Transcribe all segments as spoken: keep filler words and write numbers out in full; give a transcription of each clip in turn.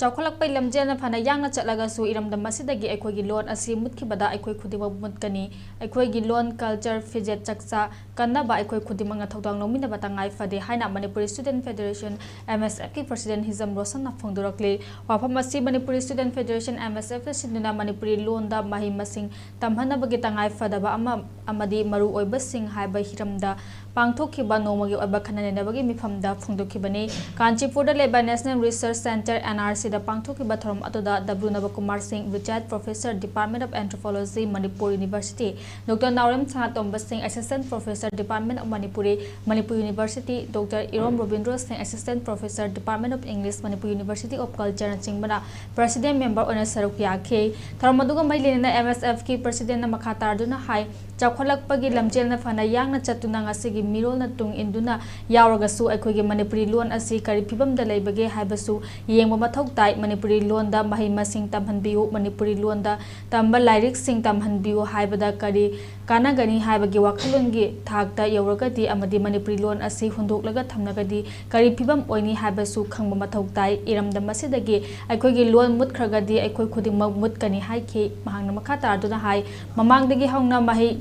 ꯆꯥꯎꯈꯠꯂꯛꯄꯒꯤ ꯂꯝꯖꯦꯜꯅ ꯐꯅ ꯌꯥꯡꯅ ꯆꯠꯂꯒꯁꯨ ꯏꯔꯝꯗꯝ ꯑꯁꯤꯗꯒꯤ ꯑꯩꯈꯣꯏꯒꯤ ꯂꯣꯟ ꯑꯁꯤ ꯃꯨꯠꯈꯤꯕꯗ ꯑꯩꯈꯣꯏ ꯈꯨꯗꯤꯡꯃꯛ ꯃꯨꯠꯀꯅꯤ꯫ ꯑꯩꯈꯣꯏꯒꯤ ꯂꯣꯟ, ꯀꯜꯆꯔ, ꯐꯤꯖꯦꯠ ꯆꯥꯛꯆꯥ ꯀꯟꯅꯕ ꯑꯩꯈꯣꯏ ꯈꯨꯗꯤꯡꯃꯛꯅ ꯊꯧꯗꯥꯡ ꯂꯧꯃꯤꯟꯅꯕ ꯇꯉꯥꯏ ꯐꯗꯦ ꯍꯥꯏꯅ ꯃꯅꯤꯄꯨꯔꯤ ꯁ꯭ꯇꯨꯗꯦꯟꯠ ꯐꯦꯗꯔꯦꯁꯟ, ꯑꯦꯝ ꯑꯦꯁ ꯑꯦꯐꯀꯤ ꯄ꯭ꯔꯁꯤꯗꯦꯟꯠ ꯍꯤꯖꯝ ꯔꯣꯁꯟꯅ ꯐꯣꯡꯗꯣꯔꯛꯂꯤ꯫ ꯋꯥꯐꯝ ꯑꯁꯤ ꯃꯅꯤꯄꯨꯔꯤ ꯁ꯭ꯇꯨꯗꯦꯟꯠ ꯐꯦꯗꯔꯦꯁꯟ, ꯑꯦꯝ ꯑꯦꯁ ꯑꯦꯐꯅ ꯁꯤꯟꯗꯨꯅ ꯃꯅꯤꯄꯨꯔꯤ ꯂꯣꯟꯗ ꯃꯍꯩ ꯃꯁꯤꯡ ꯇꯝꯍꯟꯅꯕꯒꯤ ꯇꯉꯥꯏ ꯐꯗꯕ ꯑꯃ ꯑꯃꯗꯤ ꯃꯔꯨꯑꯣꯏꯕꯁꯤꯡ ꯍꯥꯏꯕ ꯍꯤꯔꯝꯗ ꯄꯥꯡꯊꯣꯛꯈꯤꯕ ꯅꯣꯡꯃꯒꯤ ꯑꯣꯏꯕ ꯈꯟꯅ ꯅꯩꯅꯕꯒꯤ ꯃꯤꯐꯝꯗ ꯐꯣꯡꯗꯣꯛꯈꯤꯕꯅꯤ꯫ ꯀꯥꯟꯆꯤꯄꯨꯔꯗ ꯂꯩꯕ National Research Centre, N R C ꯗ ꯄꯥꯡꯊꯣꯛꯈꯤꯕ ꯊꯧꯔꯝ ꯑꯗꯨꯗ W ꯅꯕꯀꯨꯃꯥꯔ ꯁꯤꯡ, Retired Professor, Department of Anthropology, Manipur University, doctor Naorem Sanatomba Singh, Assistant Professor, Department of Manipuri, Manipur University, doctor Irom Robindro Singh, Assistant Professor, Department of English, Manipur University of Culture ꯅꯆꯤꯡꯕꯅ president member ꯑꯣꯏꯅ ꯁꯔꯨꯛ ꯌꯥꯈꯤ꯫ ꯊꯧꯔꯝ ꯑꯗꯨꯒ ꯃꯔꯤ ꯂꯩꯅꯅ ꯑꯦꯝ ꯑꯦꯁ ꯑꯦꯐꯀꯤ ꯄ꯭ꯔꯁꯤꯗꯦꯟꯠꯅ ꯃꯈꯥ ꯇꯥꯔꯗꯨꯅ ꯍꯥꯏ, ꯆꯥꯎꯈꯠꯂꯛꯄꯒꯤ ꯂꯝꯖꯦꯜꯅ ꯐꯅ ꯌꯥꯡꯅ ꯆꯠꯇꯨꯅ ꯉꯁꯤꯒꯤ ꯃꯤꯔꯣꯜꯅ ꯇꯨꯡ ꯏꯟꯗꯨꯅ ꯌꯥꯎꯔꯒꯁꯨ ꯑꯩꯈꯣꯏꯒꯤ ꯃꯅꯤꯄꯨꯔꯤ ꯂꯣꯟ ꯑꯁꯤ ꯀꯔꯤ ꯐꯤꯕꯝꯗ ꯂꯩꯕꯒꯦ ꯍꯥꯏꯕꯁꯨ ꯌꯦꯡꯕ ꯃꯊꯧ ꯇꯥꯏ꯫ ꯃꯅꯤꯄꯨꯔꯤ ꯂꯣꯟꯗ ꯃꯍꯩ ꯃꯁꯤꯡ ꯇꯝꯍꯟꯕꯤꯌꯨ, ꯃꯅꯤꯄꯨꯔꯤ ꯂꯣꯟꯗ ꯇꯝꯕ ꯂꯥꯏꯔꯤꯛꯁꯤꯡ ꯇꯝꯍꯟꯕꯤꯌꯨ ꯍꯥꯏꯕꯗ ꯀꯔꯤ ꯀꯥꯟꯅꯒꯅꯤ ꯍꯥꯏꯕꯒꯤ ꯋꯥꯈꯜꯂꯣꯟꯒꯤ ꯊꯥꯛꯇ ꯌꯧꯔꯒꯗꯤ ꯑꯃꯗꯤ ꯃꯅꯤꯄꯨꯔꯤ ꯂꯣꯟ ꯑꯁꯤ ꯍꯨꯟꯗꯣꯛꯂꯒ ꯊꯝꯂꯒꯗꯤ ꯀꯔꯤ ꯐꯤꯕꯝ ꯑꯣꯏꯅꯤ ꯍꯥꯏꯕꯁꯨ ꯈꯪꯕ ꯃꯊꯧ ꯇꯥꯏ꯫ ꯏꯔꯝꯗꯝ ꯑꯁꯤꯗꯒꯤ ꯑꯩꯈꯣꯏꯒꯤ ꯂꯣꯟ ꯃꯨꯠꯈ꯭ꯔꯒꯗꯤ ꯑꯩꯈꯣꯏ ꯈꯨꯗꯤꯡꯃꯛ ꯃꯨꯠꯀꯅꯤ ꯍꯥꯏꯈꯤ꯫ ꯃꯍꯥꯛꯅ ꯃꯈꯥ ꯇꯥꯗꯨꯅ ꯍꯥꯏ, ꯃꯃꯥꯡꯗꯒꯤ ꯍꯧꯅ ꯃꯍꯩ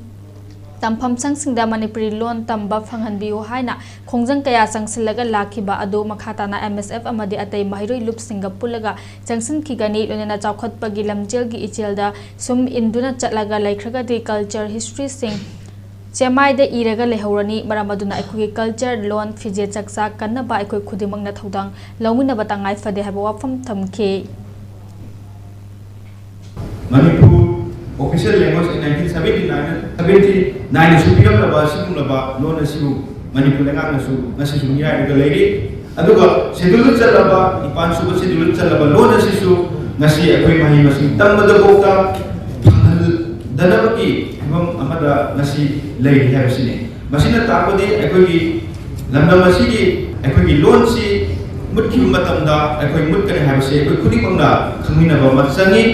ꯇꯝꯐꯝꯁꯪꯁꯤꯡꯗ ꯃꯅꯤꯄꯨꯔꯤ ꯂꯣꯟ ꯇꯝꯕ ꯐꯪꯍꯟꯕꯤꯌꯨ ꯍꯥꯏꯅ ꯈꯣꯡꯖꯪ ꯀꯌꯥ ꯆꯪꯁꯤꯜꯂꯒ ꯂꯥꯛꯈꯤꯕ ꯑꯗꯨ ꯃꯈꯥ ꯇꯥꯅ ꯑꯦꯝ ꯑꯦꯁ ꯑꯦꯐ ꯑꯃꯗꯤ ꯑꯇꯩ ꯃꯍꯩꯔꯣꯏ ꯂꯨꯞꯁꯤꯡꯒ ꯄꯨꯜꯂꯒ ꯆꯪꯁꯤꯟꯈꯤꯒꯅꯤ꯫ ꯂꯣꯏꯅꯅ ꯆꯥꯎꯈꯠꯄꯒꯤ ꯂꯝꯖꯦꯜꯒꯤ ꯏꯆꯦꯜꯗ ꯁꯨꯝ ꯏꯟꯗꯨꯅ ꯆꯠꯂꯒ ꯂꯩꯈ꯭ꯔꯒꯗꯤ ꯀꯜꯆꯔ ꯍꯤꯁꯇ꯭ꯔꯤꯁꯤꯡ ꯆꯦꯃꯥꯏꯗ ꯏꯔꯒ ꯂꯩꯍꯧꯔꯅꯤ꯫ ꯃꯔꯝ ꯑꯗꯨꯅ ꯑꯩꯈꯣꯏꯒꯤ ꯀꯜꯆꯔ, ꯂꯣꯟ, ꯐꯤꯖꯦꯠ ꯆꯥꯛꯆꯥ ꯀꯟꯅꯕ ꯑꯩꯈꯣꯏ ꯈꯨꯗꯤꯡꯃꯛꯅ ꯊꯧꯗꯥꯡ ꯂꯧꯃꯤꯟꯅꯕ ꯇꯉꯥꯏ ꯐꯗꯦ ꯍꯥꯏꯕ ꯋꯥꯐꯝ ꯊꯝꯈꯤ꯫ Manipur official language in nineteen seventy-nine, seventy-nine ꯁꯨ ꯄꯤꯔꯝꯂꯕ ꯑꯁꯤꯒꯨꯝꯂꯕ ꯂꯣꯟ ꯑꯁꯤꯕꯨ ꯃꯅꯤꯄꯨꯔ ꯂꯩꯉꯥꯛꯅꯁꯨ ꯉꯁꯤꯁꯨ ꯃꯤꯔꯥꯏꯔꯒ ꯂꯩꯔꯤ꯫ ꯑꯗꯨꯒ ꯁꯦꯗꯨꯜꯗ ꯆꯜꯂꯕ, ꯅꯤꯄꯥꯟ ꯁꯨꯕ ꯁꯦꯗꯨꯜꯗ ꯆꯜꯂꯕ ꯂꯣꯟ ꯑꯁꯤꯁꯨ ꯉꯁꯤ ꯑꯩꯈꯣꯏ ꯃꯍꯩ ꯃꯁꯤꯡ ꯇꯝꯕꯗꯐꯥꯎꯗ ꯐꯪꯍꯟꯗꯅꯕꯒꯤ ꯐꯤꯕꯝ ꯑꯃꯗ ꯉꯁꯤ ꯂꯩꯔꯤ ꯍꯥꯏꯕꯁꯤꯅꯤ꯫ ꯃꯁꯤꯅ ꯇꯥꯛꯄꯗꯤ ꯑꯩꯈꯣꯏꯒꯤ ꯂꯝꯗꯝ ꯑꯁꯤꯒꯤ ꯑꯩꯈꯣꯏꯒꯤ ꯂꯣꯟꯁꯤ ꯃꯨꯠꯈꯤꯕ ꯃꯇꯝꯗ ꯑꯩꯈꯣꯏ ꯃꯨꯠꯀꯅꯤ ꯍꯥꯏꯕꯁꯤ ꯑꯩꯈꯣꯏ ꯈꯨꯗꯤꯡꯃꯛꯅ ꯈꯪꯃꯤꯟꯅꯕ ꯑꯃ ꯆꯪꯏ꯫